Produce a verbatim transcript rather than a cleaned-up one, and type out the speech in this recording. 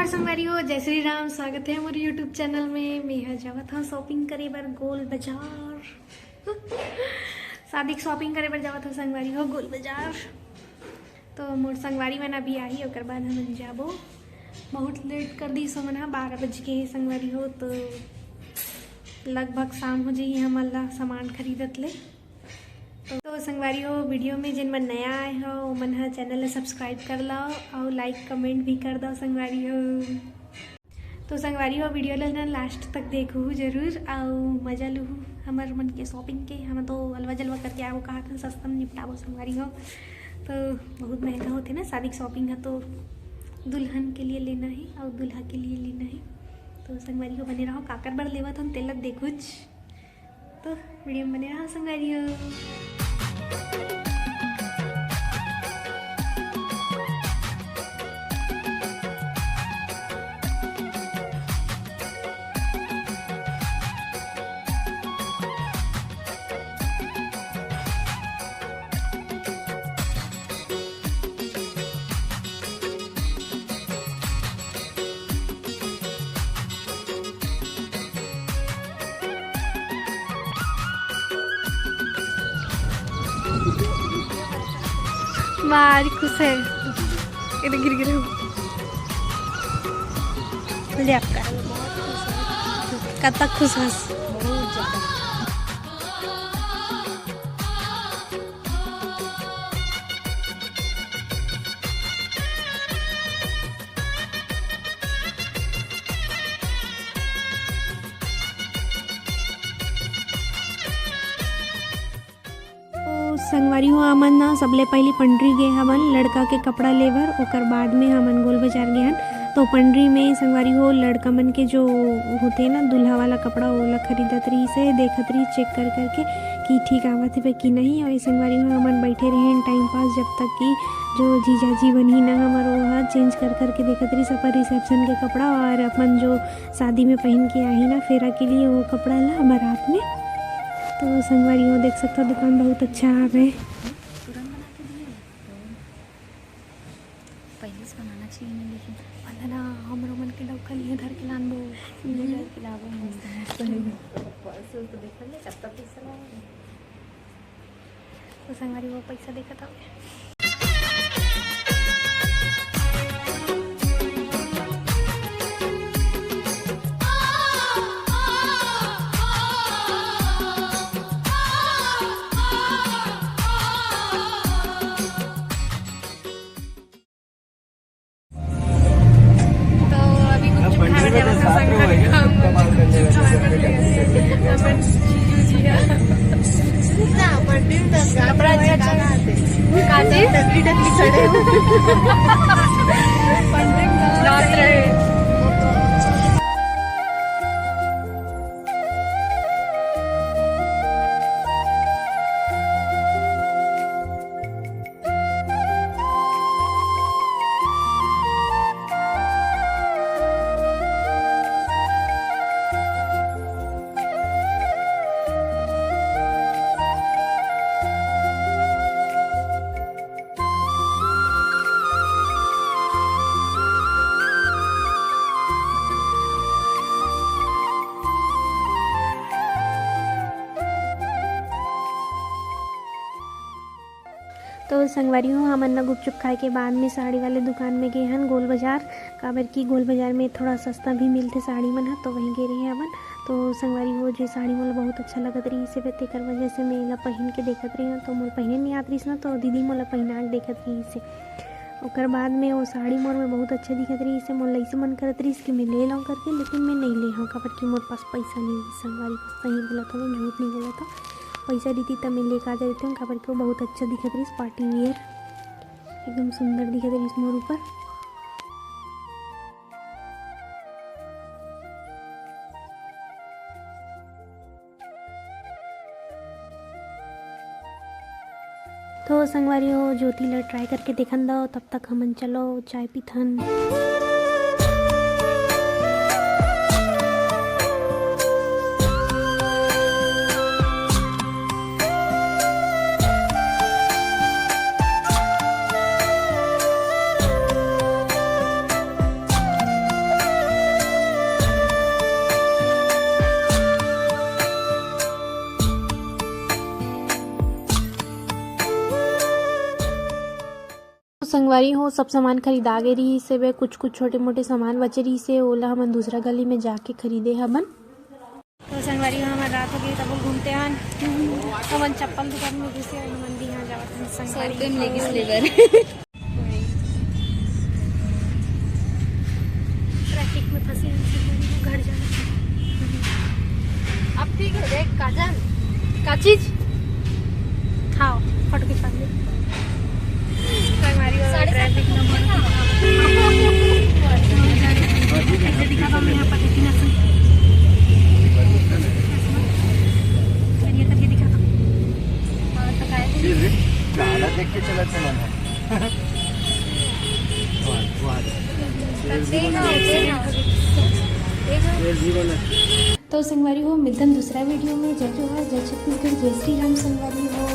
संगवारी हो, जय श्री राम, स्वागत है मोर YouTube चैनल में। मैं ह जावत हूँ शॉपिंग करे बर गोल बाजार। शादी के शॉपिंग करे बर जावत हूँ संगवारी हो गोल बाजार। तो मोर संगवारी मन अभी आही, ओकर बाद हमन जाबो। बहुत लेट कर दी सोमन हा, बारह बज के संगवारी हो, तो लगभग शाम हो जाही हमन ला सामान खरीदत ले। तो संगवारी हो, वीडियो में जिन मन नया आए हो, ओमन ह चैनल ला सब्सक्राइब कर लो और लाइक कमेंट भी कर दो संगवारी हो। तो संगवारी हो, वीडियो ला ना लास्ट तक देखहू जरूर और मजा लूहू हमर मन के शॉपिंग के। हम तो अलवा जलवा करके आबो, कहा था सस्ता में निपटाबो संगवारी हो। तो बहुत महंगा होते ना शादी की शॉपिंग है, तो दुल्हन के लिए लेना है और दूल्हा के लिए लेना है। तो संगवारी हो बने रहो, काकर बर लेवत हम तेला देखुच। तो वीडियो में बने रहो संगवारी हो। भारी खुश है। इधर गिर गिर। ले आपका। कब तक खुश हस? बहुत ज्यादा। तो संगवारी हो, हमन ना सबले पहली पंडरी गे हवन लड़का के कपड़ा लेबर, ओकर बाद में हमन गोल बाजार गे हन। तो पंडरी में संगवारी हो, लड़का मन के जो होते ना दूल्हा वाला कपड़ा, ओला खरीदत रहिस हे, देखत रहिस चेक कर करके कि ठीक आवत हे कि नहीं। और संगवारी हो, हमन बैठे रहे टाइम पास, जब तक कि जो जीजाजी बनही ना हमर, वो ह चेंज कर करके देखत रहिस अपन रिसेप्शन के कपड़ा और अपन जो शादी में पहन के आही ना फेरा के लिए वो कपड़ा ला बारात में। तो संगवारी हो देख सकता, दुकान बहुत अच्छा आवे। तुरंत बना के दिए। पहले से बनाना चाहिए ना, लेकिन पहले ना हमरो मन के डौका लिए धर के लानबो। ये धर के लाबो, मस्त, मस्त है। बस, तो देखल ले, कब तक पैसा लाएंगे? तो संगवारी हो पैसा देखत हवे। तो अभी गुपचुप खाए जावत हन संग में। हमर जीजू जी ह। कपड़ा अच्छा, अच्छा। का जी? टकली टकली खड़े हो। नाच रहे। तो संगवारी हो, हमन न गुपचुप खाए के बाद में साड़ी वाले दुकान में गे हन गोल बाजार, काबर कि गोल बाजार में थोड़ा सस्ता भी मिलथे साड़ी मन ह, तो वहीं गे रहे हवन। तो संगवारी हो, जे साड़ी मोला बहुत अच्छा लगत रहिस हे, तेकर वजह से मैं एला पहिन के देखत रहे हन, तो मोला पहिने नइ आत रहिस ना, तो दीदी मोला पहिना के देखत रहिस हे। ओकर बाद में वो साड़ी मोर में बहुत अच्छा दिखत रहिस हे, मोला ऐसे मन करत रहिस कि मैं ले लऊँ करके, लेकिन मैं नइ ले हव, काबर कि मोर पास पैसा नइ रहिस। संगवारी हो, सही बोलत हव, मैं झूठ नइ बोलत हव। पैसा रहितिस त मैं लेके आ जातिस, काबर कि वो बहुत अच्छा दिखत रहिस, पार्टी वियर, एकदम सुंदर दिखत रहिस मोर ऊपर। तो संगवारी हो, ज्योति ला ट्राई करके देखन दव, तब तक हमन चलो चाय पीथन। संगवारी हो, सब सामान खरीदा गे रहिस हे, कुछ कुछ छोटे मोटे सामान बचे रहिस हे, ओला हमन दूसरा गली में जाके खरीदे हबन। तो संगवारी हो, हमर रात हो गई, तब घूमते हन। हमन चप्पल दुकान में घुसे, हमन भी यहाँ जावत हन संगवारी। सौ रुपये में लेगी स्लीपर। ट्रैफिक में फंसी हूँ, घर जाना। अब ठीक है, देख काजल, का चीज? खाओ, फोटो खिंचवा दे। हमारी और साढ़े सात ट्रैफिक में नंबर। ऐसे दिखा दो, मैं यहाँ पर देखी ना सुन। करिए, करिए, दिखा दो। हाँ, तो काय? ये रे, ज्यादा देख के चला, चला ना। वाह, वाह। तो संगवारी हो, मिलथन दूसरा वीडियो में। जय जोहार, जय छत्तीसगढ़, जय श्री राम संगवारी हो।